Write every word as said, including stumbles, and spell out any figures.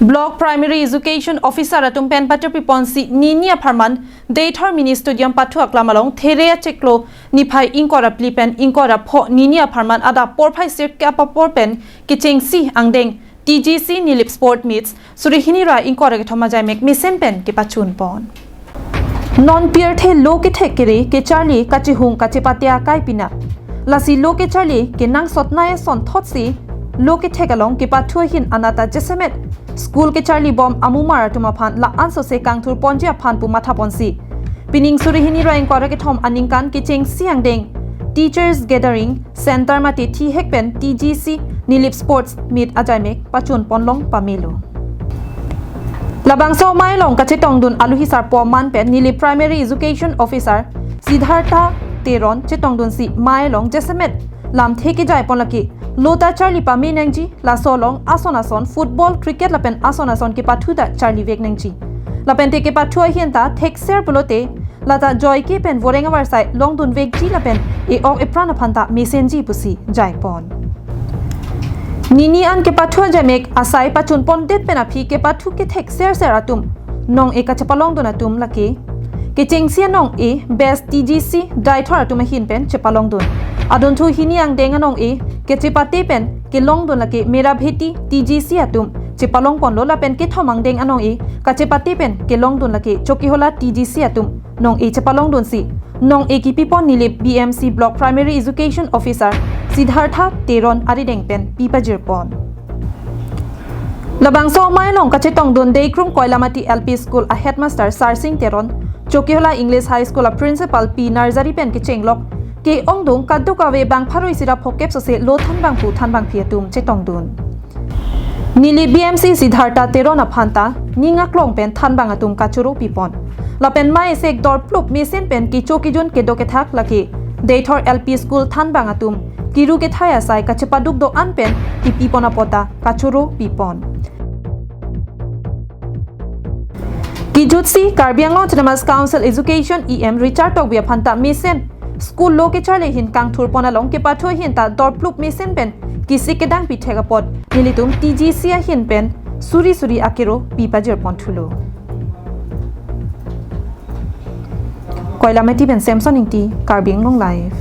Block Primary Education Officer atum pen patirpi ponsi nini apharman Deithor Mini Stadium pathu aklam along There achiklo niphai ingkoi ra phli pen ingkoi ra pho nini apharman adap porphai sirkep apor pen kechengsi angdeng T G C Nilip Sport Meets suri hini ra ingkoi ra kethom ajaimek mesen pen kepachun pon. Non pirthe lo kethek kere kecharli kachihung kachepate akai pina. Lasi lo kecharli kenangsot nai asonthotsi lo kethek along kepathu ahin anat ta jasemet school kecharli bom amumar atum aphan la-an sose kangthur ponji aphan pu matha ponsi pining suri hini ra ingkoi ra kethom aningkan kechengsi angdeng Teachers Gathering Center mate thihek pen T G C Nilip Sports Meet ajaimek pachun ponlong pamelo. Labangso amei along kachetongdun aluhi sarpo man pen Nilip Primary Education Officer Siddhartha Teron chetongdunsi amei along jasemet lamthe kejai pon lake lo ta charli pame nangji, laso along ason ason football, cricket lapen ason ason kepathu ta charli vek nangji. Lapen te kepathu ahin ta thekser pulote lata joike pen voreng avarsai longdun vekji lapen e-ok epran aphan ta mesenji pusi jai pon. Nini an kepathu ajaimek asai pachun pondet pen aphi kepathu kethek serser atum nong-e kachepalongdun atum lake kechengsi anong-e Best T G C Deithor atum ahin pen chepalongdun. Adunthu hini angdeng anong-e kachepate pen kelongdun lake Mera Bheti T G C atum chepalong ponlo lapen kethom angdeng anong-e kachepate pen kelongdun lake Chokihola T G C atum nong-e chepalongdunsi nong-e kipi pon Nilip B M C Block Primary Education Officer Siddhartha Teron arideng pen pi pajir pon. Labangso amei along kachetongdun Deikrung Koilamati L P School a Headmaster Sarsing Teron, Chokihola English High School a Principal P Narzari pen kechenglok ke-ongdung kadokave bang pharo isi ra phokep sose lo thanbang phu thanbang phi atum chetongdun. Nilip B M C Siddhartha Teron aphan ta ning aklong pen thanbang atum kachoro pipon. Lapen amei sek dorplup mesen pen kecho kejun kedo kethak lake Deithor L P School thanbang atum kiru kethai asai kachepaduk do-an pen kipi pon apot ta kachoro pipon. Kijutsi Karbi Anglong Autonomous Council Education E M Richard Tokbi aphan ta mesen school lo kecharli ahin kangthur pon along kepathu ahin ta dorplup mesen pen kisik kedang pithek apot nelitum T G C ahin pen suri suri akero pi pajir pon thulo. Koilamati pen Samson Ingti, Karbi Anglong Live.